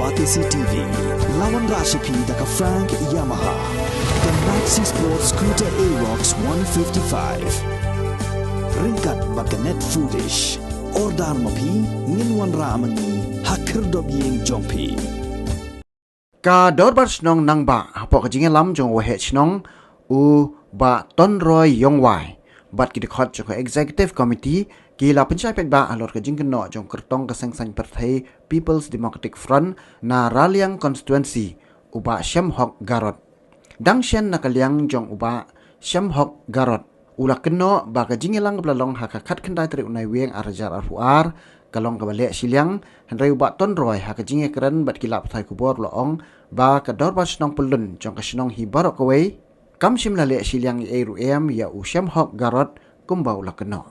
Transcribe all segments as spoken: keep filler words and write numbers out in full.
Batesi T V, la wanrah sha phi da ka Frank Yamaha, ka Maxi Sport Scooter Aerox one fifty-five. Ryngkat bad ka Net Foodish. Order ma phi, ngin wanrah ma ngi ha khyrdop ïing jong phi. Ka Dorbar Shnong Nangbah hapoh ka jingïalam jong u Waheh Shnong, u Bah Tonroy Yongwai, bad ki dkhot jong ka Executive Committee, ki la pynshai paidbah halor ka jingkynnoh jong u kyrtong ka Seng Saiñ Pyrthei People's Democratic Front na Raliang Constituency, u Bah Shemhok Garod. Dang shen na ka liang jong u Bah Shemhok Garod, u la kynnoh ba ka jingïalang kaba la long ha ka khatkhyndai tarik u Naiwieng ar hajar arphew ar, ka long kaba leh shiliang, hynrei u Bah Tonroy ha ka jingïakren bad ki lad pathai khubor u la ong ba ka Dorbar Shnong Pyllun jong ka shnong hi baroh kawei kam shym la leh shiliang ei ei ruh em ïa u Shemhok Garod kumba u la kynnoh.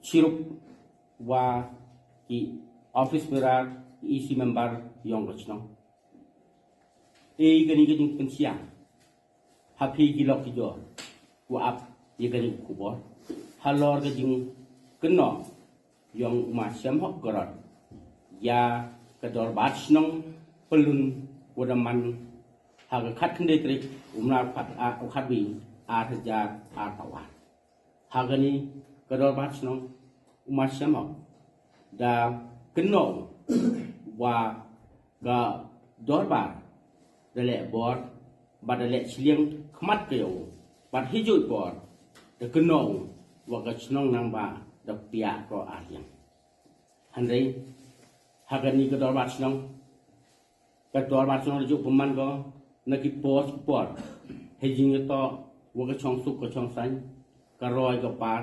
Chirup wa ki office bearer, ki E C member yong ka shnong. Ei kani ka jingpynshai ha phi ki lok ki jor, wa ap ïa kani ka khubor halor ka jingkynnoh yong u Ma Shemhok Garod ïa ka Dorbar Shnong Pyllun wa da man ha ka khatkhyndai tarik u Naiwieng ar hajar arphew ar. Ha kani ka Dorbar Shnong u Ma Shemhok da kynnoh wa ka Dorbar da leh bor bad da leh shiliang khmat ka ïa u, bad hi juh por da kynnoh wa ka shnong Nangbah da piah ko ar liang. Hynrei ha kani ka Dorbar Shnong, ka Dorbar Shnong da juh pynman ko na ki por ki por ha jingïatoh wa ka shongsuk ka shongsaiñ, ka roi ka par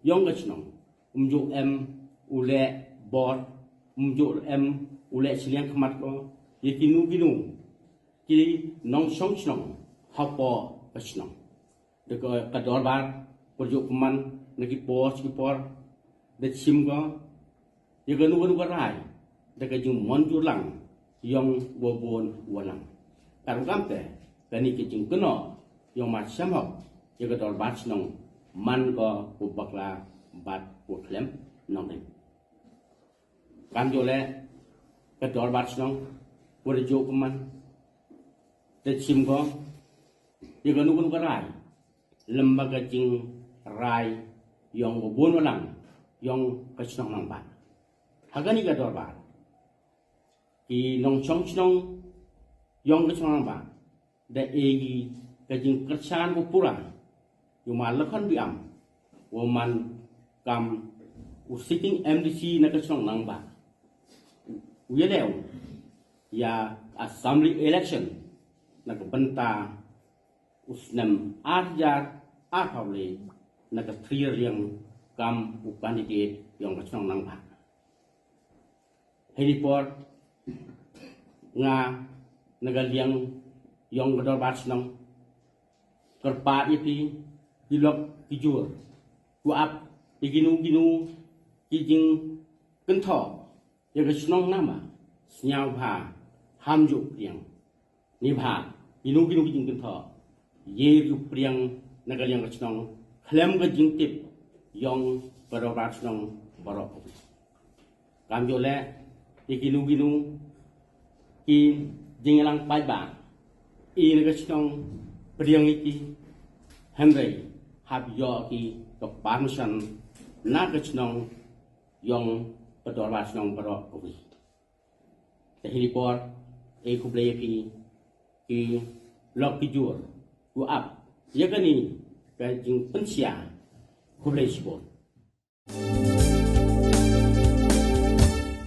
yong ka shnong. Um juh em u leh bor, um juh em u leh shiliang khmat ko ïa kino kino ki nongshong shnong hapoh ka shnong. Da ka, ka Dorbar por juh pynman na ki por ki por da shim ko ïa kano kano ka rai da ka jingmynjur lang yong wa bun wa lang. Ka rukom te kani ka jingkynnoh yong Ma Shemhok ïa ka Dorbar Shnong man ko u bakla bad u khlem nongrim. Kam juh leh ka Dorbar Shnong por juh pynman da shim ko ïa kano kano ka rai lem bad ka jingrai yong wa bun wa lang yong ka shnong Nangbah. Ha kani ka Dorbar ki nongshong shnong yong ka shnong Nangbah da ai ka jingkyrshan wa pura ïa u Ma Lakhon Biam wa man kam u sitting M D C na ka shnong Nangbah. U ïaleh ïa assembly election na ka bynta u snem ar hajar arphew lai na ka Three Riang kam u candidate yong ka shnong Nangbah. Hynrei por nga na ka liang yong ka Dorbar Shnong kyrpad ïa phi ki lok ki jor, wa ap ïa kino kino ki jingkynthoh ïa ka shnong Nangbah, sngewbha ham ju pdiang. Neibhah kino kino ki jingkynthoh ïa ju pdiang na ka liang ka shnong khlem ka jingtip yong ka Dorbar Shnong baroh. Kam juh leh ïa kino kino ki jingïalang paidbah, i na ka shnong pdiang ïa ki, hynrei hap ïoh ki ka permission na ka shnong yong ka Dorbar Shnong baroh kawei. Te hynrei por, e khublei ïa phi ki lok ki jor, wa ap ïa kani ka jingpynshai. Khublei shibun.